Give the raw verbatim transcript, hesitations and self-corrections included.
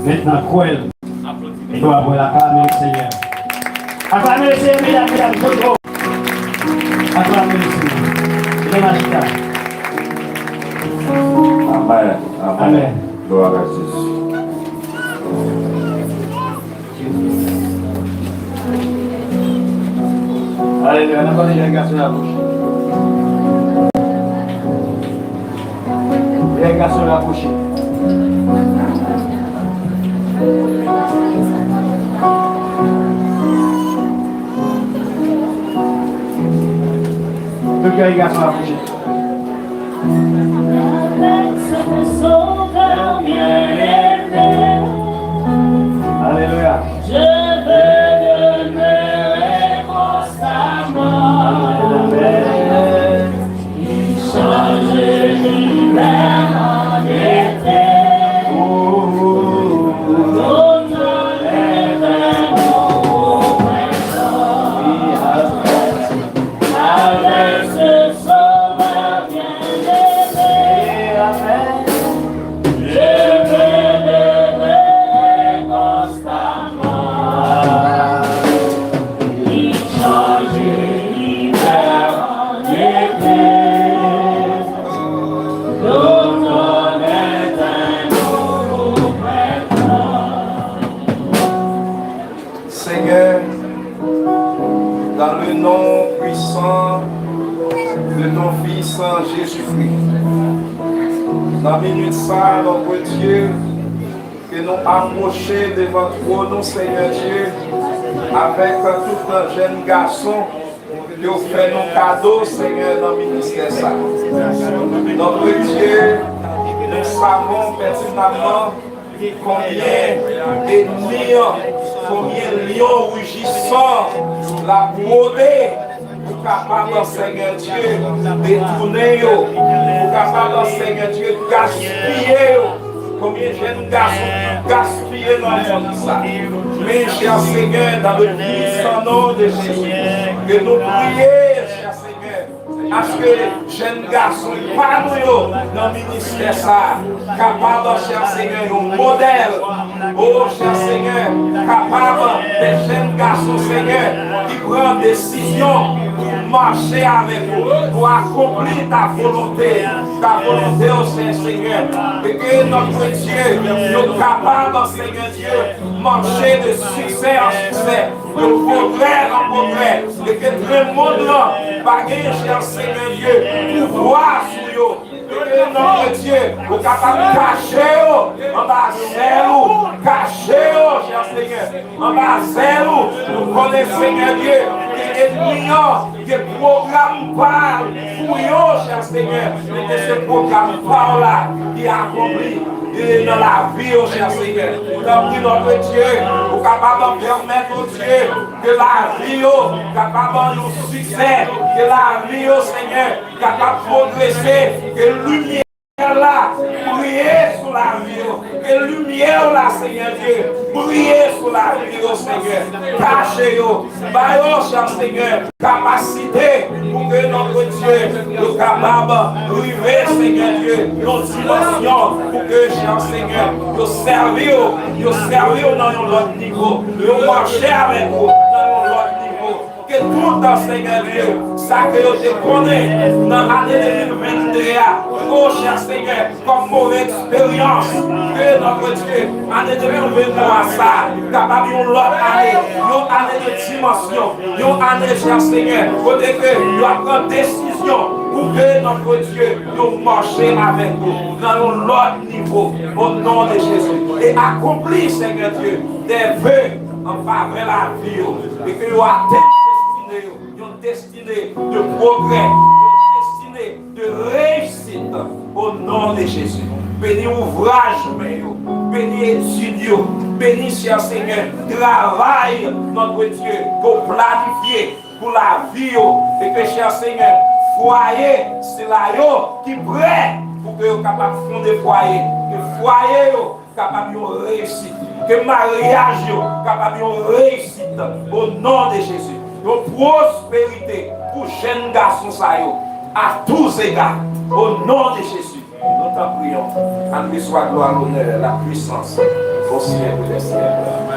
Mèt nan kwè l. Glwa pou l. Aklame le Senyè. Aklame le Senyè, medam, medam, tout bon. Aklame le Senyè. Medam, chita. Amèn. Amèn. Amèn. Glwa a Jezi. Alelouya, n ap tande jèn gason yo apwoche. Jèn gason yo apwoche. Tout jèn gason yo apwoche. Avec ce sauveur bien-aimé, alelouya, je veux demeurer constamment. Amen. Il change l'hiver en été. L'automne est un nouveau printemps. Avec ce sauveur bien-aimé, je veux demeurer constamment. Il change l'hiver en été. L'automne est un nouveau printemps. Senyè, dans le nom puissant de ton Fils Jésus-Christ, nan minit sa, Nòtre Dye, ke nou apwoche devan twòn ou, Senyè Dye, avèk tout jèn gason ke w fè nou kado, Senyè, nan ministè sa. Nòtre Dye, nous savons pertinemment konbyen ènmi an, konbyen lyon rijisan l ap wode pou kapab, Senyè Dye, detounen yo, pou kapab, Senyè Dye, gaspiye yo. Konbyen jèn gason ki gaspiye nan mond sa. Men, chè Senyè, dans le puissant nom de Jésus, ke nou priye, chè Senyè, aske jèn gason pa nou yo nan ministè sa a kapab, chè Senyè, yon modèl. O, chè Senyè, kapab de jèn gason, Senyè, ki pran desizyon pou mache avèk ou, pou akonpli ta volonte, ta volonte, o Senyè, Senyè. E ke, Nòtre Dye, yo kapab, Senyè Dye, mache de siksè an siksè, de pwogrè an pwogrè, e ke granmoun nan pa gen, chè Senyè Dye, pouvwa sou yo. E ke, Nòtre Dye, ou kapab kache yo anba zèl ou, kache yo, chè Senyè, anba zèl ou. Nou konnen, Senyè Dye, ke ènmi an gen pwogram pa l pou yo, chè Senyè, e ke se pwogram pa w la ki akonpli e nan lavi yo, chè Senyè. Tanpri, Nòtre Dye, ou kapab pèmèt, o Dye, ke lavi yo kapab yon siksè, ke lavi yo, Senyè, kapab pwogrese, ke limyè la briye sou lavi yo, ke limyè w la, Senyè Dye, briye sou lavi yo, Senyè. Kache yo, ba yo, chè Senyè, kapasite pou ke, Nòtre Dye, yo kapab rive, Senyè Dye, yon dimansyon pou ke, chè Senyè, yo sèvi w, yo sèvi w nan yon lòt nivo, yo mache avèk ou nan yon lòt nivo. Ke tout, Senyè Dye, sa ke yo te konnen nan ane de mil vennde a, o chè Senyè, kòm move eksperyans, ke, Nòtre Dye, ane de mil venntwa sa kapab yon lòt ane, yon ane de dimansyon, yon ane, chè Senyè, kote ke yo ap pran desizyon pou ke, Nòtre Dye, yo mache avèk ou nan yon lòt nivo, o non de Jezi, e akonpli, Senyè Dye, des vœux an favè lavi yo, e ke yo atenn destine yo, yon destine de pwogrè, yon destine de reyisit, o non de Jezi. Beni ouvraj men yo, beni etid yo, beni, chè Senyè, travay, Nòtre Dye, ke w planifye pou lavi yo, e ke, chè Senyè, fwaye, sila yo ki prè pou ke yo kapab fonde fwaye, ke fwaye yo kapab yon reyisit, ke maryaj yo kapab yon reyisit, o non de Jezi, yon pwosperite pou jèn gason sa yo, à tous égards, o non de Jezi, nou t'en prions, à lui soit gloire, l'honneur, la puissance, Bon, Seyè, pou lè Seyè.